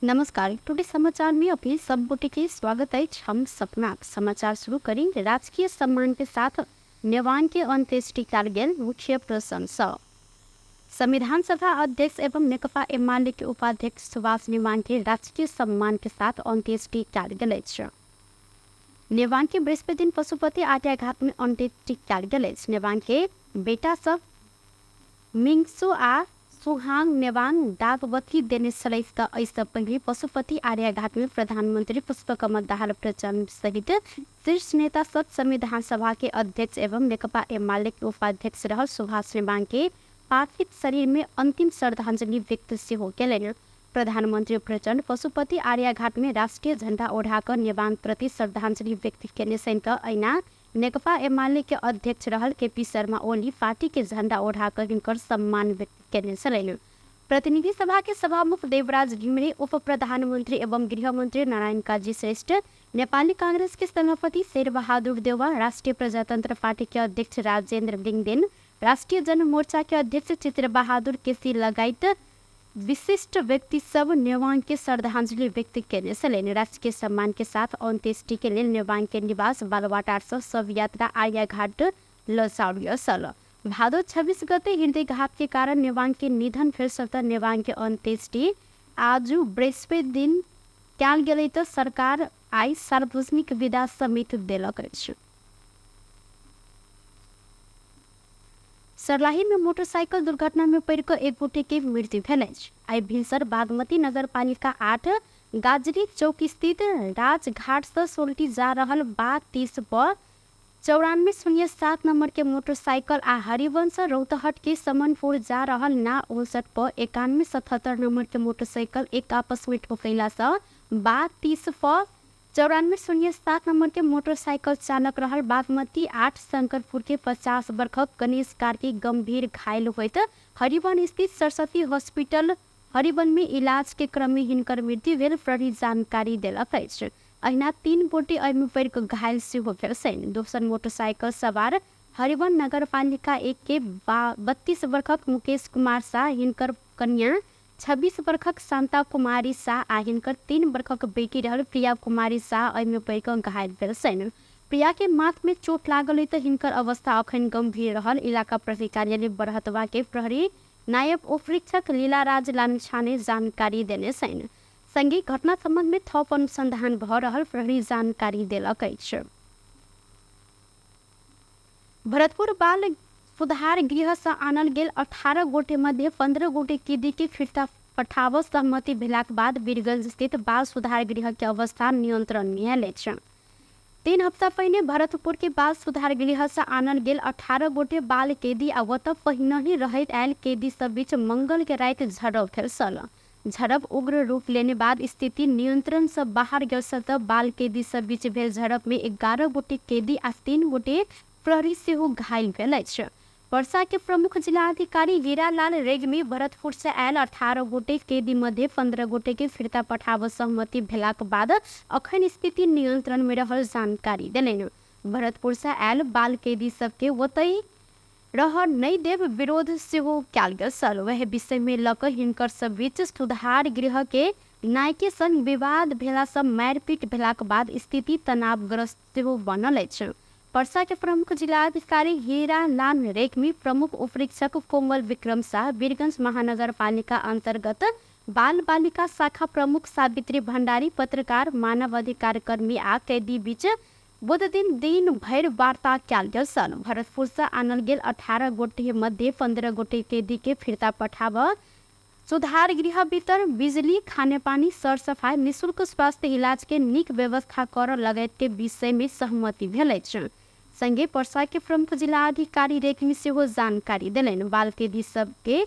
नमस्कार, टुडे समाचार में अपने सब गोटे के स्वागत है। हम सपना समाचार शुरू करी राजकीय सम्मान के साथ नेवान के अंत्येष्टि कयल गेल मुख्य प्रशंसा। संविधान सभा अध्यक्ष एवं नेकपा एमाले के उपाध्यक्ष सुभाष नेवान के राजकीय सम्मान के साथ अंत्येष्टि कयल गेल अछि। नेवान के बृहस्पति दिन पशुपति आर्याघाट में अंत्येष्टि कयल गेल अछि। नेवान के बेटा सब मिंगसु आ सुहाङ नेवाङ दागबत्ती देने छलथि त एहिसँ पहिने पशुपति आर्याघाटमे प्रधानमन्त्री पुष्पकमल दाहाल प्रचण्ड सहित शीर्ष नेता सब संविधान सभा के अध्यक्ष एवं नेकपा एमाले के उपाध्यक्ष रहल सुभाष नेवाङ के पार्थिव शरीर में अंतिम श्रद्धांजलि व्यक्त सेहो केलनि। प्रधानमन्त्री प्रचण्ड पशुपति आर्याघाट में राष्ट्रिय झण्डा ओढ़ाकऽ नेवाङ प्रति श्रद्धांजलि व्यक्त केने छनि त अहिना नेकपा एमाले के अध्यक्ष रहल केपी शर्मा ओली पार्टी के झण्डा ओढ़ाकऽ हिनकर सम्मान व्यक्त केने छलनि। प्रतिनिधि सभा के सभामुख देवराज घिमिरे, उप प्रधानमन्त्री एवं गृहमन्त्री नारायण काजी श्रेष्ठ, नेपाली कांग्रेस के सभापति शेरबहादुर देउवा, राष्ट्रिय प्रजातन्त्र पार्टी के अध्यक्ष राजेन्द्र लिङदेन, राष्ट्रिय जनमोर्चा के अध्यक्ष चित्रबहादुर केसी लगायत विशिष्ट व्यक्ति सब नेवाङ के श्रद्धांजलि व्यक्त केने छलनि। राजकीय सम्मान के साथ अंत्येष्टि के लेल नेवाङ के निवास बालुवाटार सँ शव यात्रा आर्याघाट लजाउल छल। भादो 26 गते हृदयघात के कारण नेवाङ के निधन भेल छल त नेवाङ के अंत्येष्टि आजु बृहस्पति दिन कयल गेलै त सरकार आइ सार्वजनिक विदा समेत देलक अछि। सर्लाही में मोटरसाइकिल दुर्घटना में पड़ि कऽ एक गोटे के मृत्यु भेल अछि। आइ भिनसर बागमती नगरपालिका 8 गाजरी चौक स्थित राजघाट सँ सोल्टी जा रहल बा 30 पर 9407 नंबर के मोटरसाइकिल आ हरिवंश रौतहट के समनपुर जा रहल ना 59 पर 9177 नंबर के मोटरसाइकिल एक आपस में ठोकैला सँ बा 30 पर 9407 नंबर के मोटरसाइकिल चालक रहल बागमती 8 शंकरपुर के 50 वर्षक गणेश कार्की गंभीर घायल होइत हरिवन स्थित सरस्वती हॉस्पिटल हरिवन में इलाज के क्रम में हिनकर मृत्यु भेल प्रहरी जानकारी देलक अछि। अहिना 3 गोटे एहिमे पड़ि कऽ घायल सेहो भेल छनि। दोसर मोटरसाइकिल सवार हरिवन नगरपालिका 1 के 32 वर्षक मुकेश कुमार शाह, हिनकर कन्या 26 वर्षक शान्ता कुमारी शाह आ हिनकर 3 वर्षक बेटी रहल प्रिया कुमारी शाह एहिमे पड़ि कऽ घायल भेल छनि। प्रिया के माथ में चोट लागल अछि तऽ हिनकर अवस्था अखन गंभीर रहल इलाका प्रहरी कार्यालय बरहतवा के प्रहरी नायब उपरीक्षक लीलाराज लामिछाने जानकारी देने छनि। संगे घटना संबंध में थप अनुसंधान भऽ रहल प्रहरी जानकारी देलक अछि। भरतपुर बाल सुधार गृह सँ आनल गेल 18 गोटे मध्ये 15 गोटे कैदी के फिर्ता पठाबऽ सहमति भेलाक बाद वीरगंज स्थित बाल सुधार गृह के अवस्था नियंत्रण में आयल अछि। 3 हफ्ता पहिने भरतपुर के बाल सुधार गृह सँ आनल गेल 18 गोटे बाल कैदी आ ओतऽ पहिनहि रहैत आयल कैदी सब बीच मंगल के राति झड़प भेल छल। झड़प उग्र रूप लेने बाद स्थिति नियंत्रण सँ बाहर गेल छल तऽ बाल कैदी सब बीच भेल झड़प में 11 गोटे कैदी आ 3 गोटे प्रहरी सेहो घायल भेल अछि। पर्सा के प्रमुख जिलाधिकारी हीरालाल रेग्मी भरतपुर से आयल 18 गोटे कैदी मध्ये 15 गोटे के फिर्ता पठाबऽ सहमति भेलाक बाद अखन स्थिति नियंत्रण में रहल जानकारी देलनि। भरतपुर से आयल बाल कैदी सबके ओतहि रहऽ नहि देब विरोध सेहो कयल गेल छल। वएह विषय में लऽ कऽ हिनकर सब बीच सुधार गृह के नायके संग विवाद भेला सँ मारिपीट भेलाक बाद स्थिति तनावग्रस्त सेहो बनल अछि। पर्सा के प्रमुख जिलाधिकारी हीरा लाल रेग्मी, प्रमुख उपरीक्षक कोमल विक्रम शाह, वीरगंज महानगरपालिका अंतर्गत बाल बालिका शाखा प्रमुख सावित्री भंडारी, पत्रकार, मानव अधिकार कर्मी आ कैदी बीच बुध दिन दिन भरि वार्ता कयल गेल छल। भरतपुर सँ आनल गेल 18 गोटे मध्ये 15 गोटे कैदी के फिर्ता पठाबऽ, सुधार गृह भीतर बिजली, खानेपानी, सरसफाई, निःशुल्क स्वास्थ्य इलाज के नीक व्यवस्था करऽ लगायत के विषय में सहमति भेल अछि। संगे पर्सा के प्रमुख जिलाधिकारी रेग्मी सेहो जानकारी देलनि। बाल कैदी सबके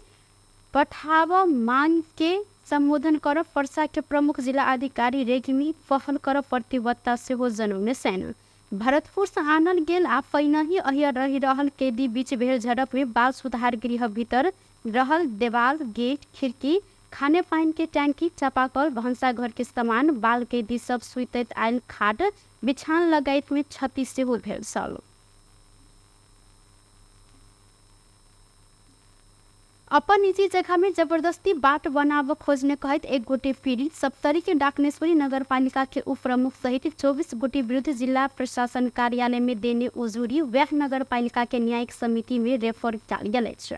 पठाबऽ मांग के सम्बोधन करऽ पर्सा के प्रमुख जिला अधिकारी रेग्मी पहल करऽ प्रतिबद्धता सेहो जनौने छनि। भरतपुर सँ आनल गेल आ पहिनहि अहिया रहि रहल कैदी बीच भेल झड़प में बाल सुधार गृह भीतर रहल देवाल, गेट, खिड़की, खानेपानी के टैंकी, चापाकल, भंसाघर के सामान, बाल कैदी सब सुतैत आयल खाट, बिछान लगायत में क्षति सेहो भेल छल। अपन निजी जगह में जबरदस्ती बाट बनाव खोजने कहैत एक गोटे पीड़ित सप्तरी के डाकनेश्वरी नगरपालिका के उप प्रमुख सहित 24 गोटे विरुद्ध जिला प्रशासन कार्यालय में देने उजूरी वैह नगरपालिका के न्यायिक समिति में रेफर कयल गेल अछि।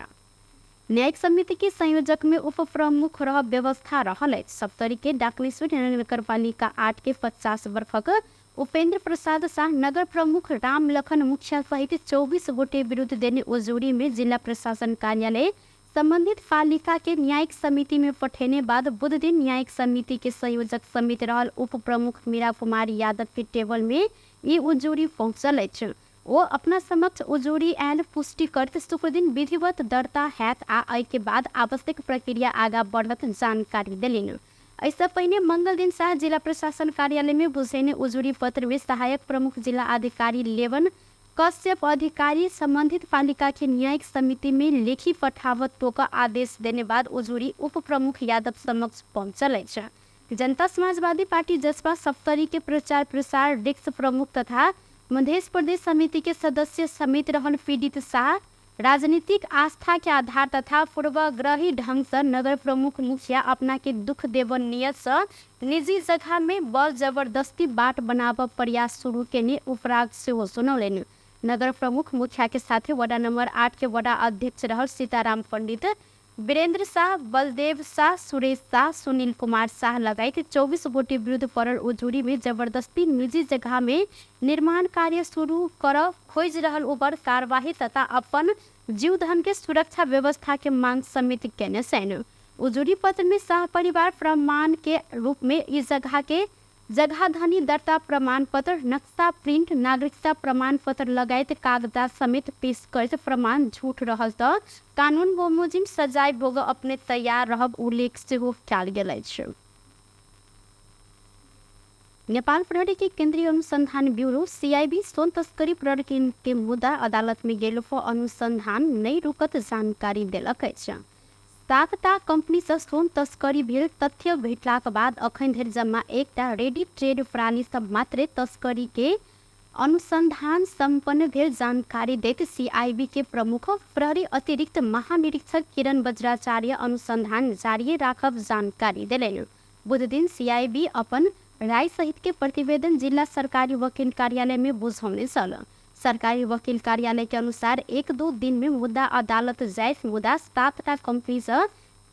न्यायिक समिति के संयोजक में उप प्रमुख रह व्यवस्था रहल अछि। सप्तरी के डाकनेश्वरी नगरपालिका 8 के 50 वर्षक उपेंद्र प्रसाद शाह नगर प्रमुख राम लखन मुखिया सहित 24 गोटे विरुद्ध देने उजूरी में जिला प्रशासन कार्यालय संबंधित पालिका के न्यायिक समिति में पठेने बाद बुध दिन न्यायिक समिति के संयोजक समिति रहल उप प्रमुख मीरा कुमारी यादव के टेबल में ई उजूरी पहुंचल अछि। ओ अपना समक्ष उजूरी आयल पुष्टि करैत शुक्रदिन विधिवत दर्ता हैत आ एहि के बाद आवश्यक प्रक्रिया आगा बढ़त जानकारी देलनि। एहिसँ पहिने मंगल दिन शाह जिला प्रशासन कार्यालय में बुझेने उजूरी पत्र में सहायक प्रमुख जिला अधिकारी लेवन कश्यप अधिकारी संबंधित पालिका के न्यायिक समिति में लेखी पठावत तोक आदेश देने बाद उजूरी उप प्रमुख यादव समक्ष पहुंचल अछि। जनता समाजवादी पार्टी जसपा सप्तरी के प्रचार प्रसार डेस्क प्रमुख तथा मध्य प्रदेश समिति के सदस्य समेत रहल पीड़ित शाह राजनीतिक आस्था के आधार तथा पूर्वाग्रही ढंग से नगर प्रमुख मुखिया अपना के दुख देव नियत से निजी जगह में बल जबरदस्ती बाट बनाब प्रयास शुरू केने उपराग सेहो सुनौलनि। नगर प्रमुख मुखिया के साथे वडा नंबर 8 के वडा अध्यक्ष रहल सीताराम पंडित, वीरेंद्र शाह, बलदेव शाह, सुरेश शाह, सुनील कुमार शाह लगायत 24 गोटे विरुद्ध पड़ल उजूरी में जबरदस्ती निजी जगह में निर्माण कार्य शुरू कर खोज रहल ऊपर कार्यवाही तथा अपन जीवधन के सुरक्षा व्यवस्था के मांग समेत केने सैन। उजूरी पत्र में शाह परिवार प्रमाण के रूप में इस जगह के जगह धनी दर्ता प्रमाण पत्र, नक्शा प्रिंट, नागरिकता प्रमाण पत्र लगायत कागजात समेत पेश करैत प्रमाण झूठ रहल त कानून बमोजिम सजाय भोग अपने तैयार रहब उल्लेख सेहो कयल गेल अछि। नेपाल प्रहरी के केंद्रीय अनुसंधान ब्यूरो सीआईबी सोन तस्करी प्रकरण के मुद्दा अदालत में गेलो पर अनुसंधान नहीं रुकत जानकारी देलक अछि। 7टा कंपनी से सोन तस्करी भेल तथ्य भेटलाक बाद अखन धरि जम्मा एकटा रेडी ट्रेड प्रणाली सब मात्रे तस्करी के अनुसंधान संपन्न भेल जानकारी दैत सीआईबी के प्रमुख प्रहरी अतिरिक्त महानिरीक्षक किरण बज्राचार्य अनुसंधान जारी राखब जानकारी देलनि। बुधदिन सीआईबी अपन राय सहित के प्रतिवेदन जिला सरकारी वकील कार्यालय में बुझौने छल। सरकारी वकील कार्यालय के अनुसार 1-2 दिन में मुद्दा अदालत जायत मुदा 7टा कंपनी से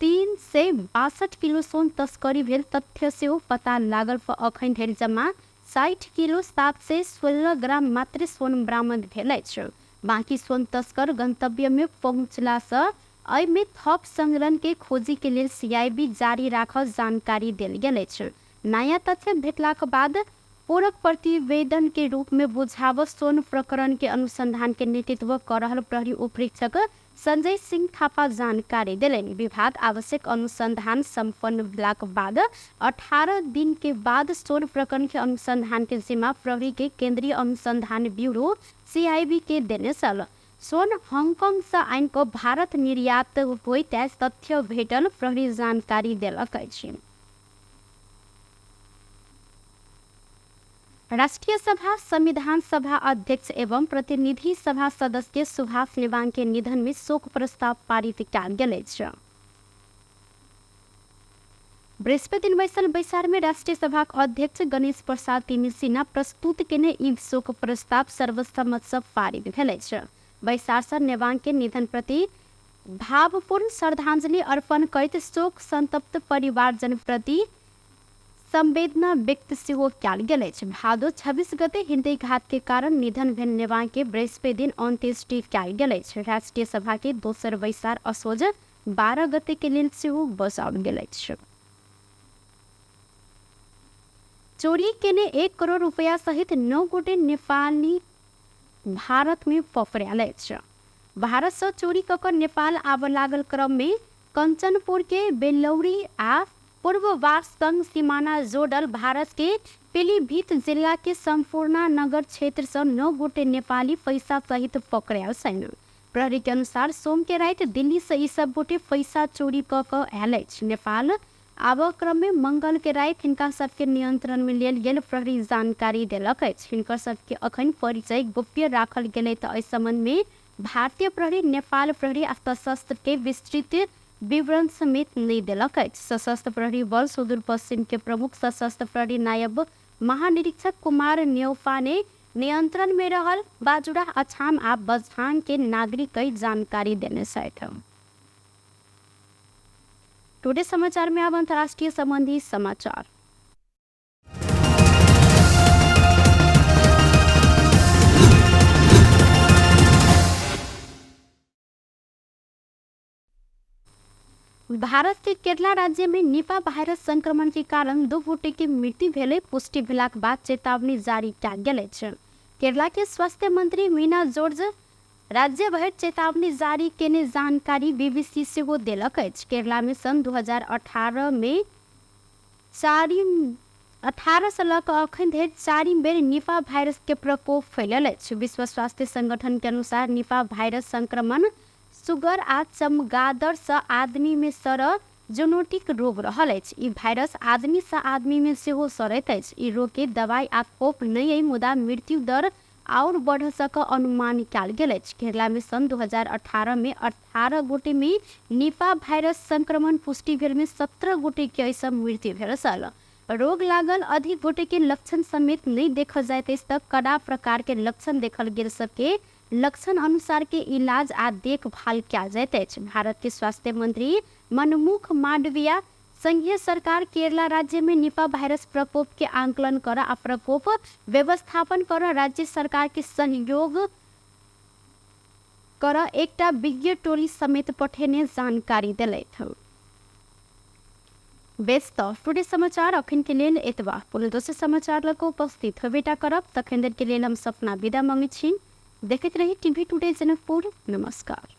362 किलो सोन तस्करी भेल तथ्य सेहो पता लागल पर अखन धरि जमा 60 किलो 716 ग्राम मात्र सोन बरामद भेल अछि। बाकी सोन तस्कर गंतव्य में पहुंचला से एहिमे थप संकलन के खोजी के लेल सीआईबी जारी राखल जानकारी देल गेल अछि। नया तथ्य भेटलाक बाद पूरक प्रतिवेदन के रूप में बुझाव सोन प्रकरण के अनुसंधान के नेतृत्व कर रहल प्रहरी उपरीक्षक संजय सिंह थापा जानकारी देलनि। विभाग आवश्यक अनुसंधान संपन्न भेलाक बाद 18 दिन के बाद सोन प्रकरण के अनुसंधान के जिम्मा प्रहरी के केंद्रीय अनुसंधान ब्यूरो सीआईबी के देने छल। सोन हांगकांग से आनि कऽ भारत निर्यात होइत तथ्य भेटल प्रहरी जानकारी देलक अछि। राष्ट्रिय सभा संविधान सभा अध्यक्ष एवं प्रतिनिधि सभा सदस्य सुभाष नेवाङ के निधन में शोक प्रस्ताव पारित कयल गेल अछि। बृहस्पति दिन बैसल बैसार में राष्ट्रिय सभा अध्यक्ष गणेश प्रसाद तिमिल्सिना प्रस्तुत केने ई शोक प्रस्ताव सर्वसम्मत से पारित भेल अछि। बैसार से नेवाङ के निधन प्रति भावपूर्ण श्रद्धांजलि अर्पण करैत शोक संतप्त परिवारजन प्रति संवेदना व्यक्त सेहो कयल गेल अछि। भादो 26 गते हृदयघात के कारण निधन भेल नेवाङ के बृहस्पति दिन अंत्येष्टि कयल गेल अछि। राष्ट्रिय सभा के दोसर बैसार असोज 12 गते के लेल सेहो बसाओल गेल अछि। चोरी केने 1 करोड़ रुपया सहित 9 गोटे नेपाली भारत में पकड़ायल अछि। भारत से चोरी कऽ कऽ नेपाल आबऽ लागल क्रम में कंचनपुर के बेलौरी आ पूर्ववास संग सीमाना जोड़ल भारत के पीलीभीत जिला के संपूर्णा नगर क्षेत्र से 9 गोटे नेपाली पैसा सहित पकड़ायल छनि। प्रहरी के अनुसार सोम के राति दिल्ली से ई सब गोटे पैसा चोरी कऽ कऽ आयल अछि। नेपाल आबऽ क्रम में मंगल के राति हिनका सबके नियंत्रण में लेल गेल प्रहरी जानकारी देलक अछि। हिनकर सबके अखन परिचय गोप्य राखल गेलै तऽ एहि संबंध में भारतीय प्रहरी, नेपाल प्रहरी आ सशस्त्र के विस्तृत विवरण समेत नहि देलक अछि। सशस्त्र प्रहरी बल सुदूर पश्चिम के प्रमुख सशस्त्र प्रहरी नायब महानिरीक्षक कुमार न्यौपाने नियंत्रण में रहल बाजुरा, अछाम आ बझांग के नागरिक के जानकारी देने छथि। टुडे समाचार में अब अंतर्राष्ट्रीय संबंधी समाचार। भारत के केरला राज्य में निपा वायरस संक्रमण के कारण 2 गोटे के मृत्यु भेलै पुष्टि भेलाक बाद चेतावनी जारी कयल गेल अछि। केरला के स्वास्थ्य मंत्री मीना जॉर्ज राज्य भरि चेतावनी जारी केने जानकारी बीबीसी सेहो देलक अछि। केरला में सन् 2018 में 18 सँ लऽ कऽ अखन धरि चारिम बेर निपा वायरस के प्रकोप फैलल अछि। विश्व स्वास्थ्य संगठन के अनुसार निपा वायरस संक्रमण सुगर आ चमगादड़ सँ आदमी मे सरऽ जोनोटिक रोग रहल अछि। ई वायरस आदमी सँ आदमी मे सेहो सरैत अछि। ई रोग के दवाई आ खोप नहि अइ, मुदा मृत्यु दर आओर बढ़ सकऽ अनुमान कयल गेल अछि। केरला मे सन् 2018 मे 18 गोटे मे निपा वायरस संक्रमण पुष्टि भेल मे 17 गोटे के एहि सँ मृत्यु भेल छल। रोग लागल अधिक गोटे के लक्षण समेत नहि देखल जाइत अछि तऽ कड़ा प्रकार के लक्षण देखल गेल सबके लक्षण अनुसार के इलाज आ देखभाल कयल जाइत अछि। भारत के स्वास्थ्य मंत्री मनमुख मांडविया संघीय सरकार केरला राज्य में निपा वायरस प्रकोप के आंकलन कर आ प्रकोप व्यवस्थापन कर राज्य सरकार के सहयोग कर एकटा विज्ञ टोली समेत पठेने जानकारी देलथि। बेस तऽ टुडे समाचार अखन के लेल एतबा। पुनः दोसर समाचार लऽ कऽ उपस्थित होबेटा करब, तखन देर के लेल हम सपना विदा मांगै छी। देखैत रही टीवी टुडे जनकपुर। नमस्कार।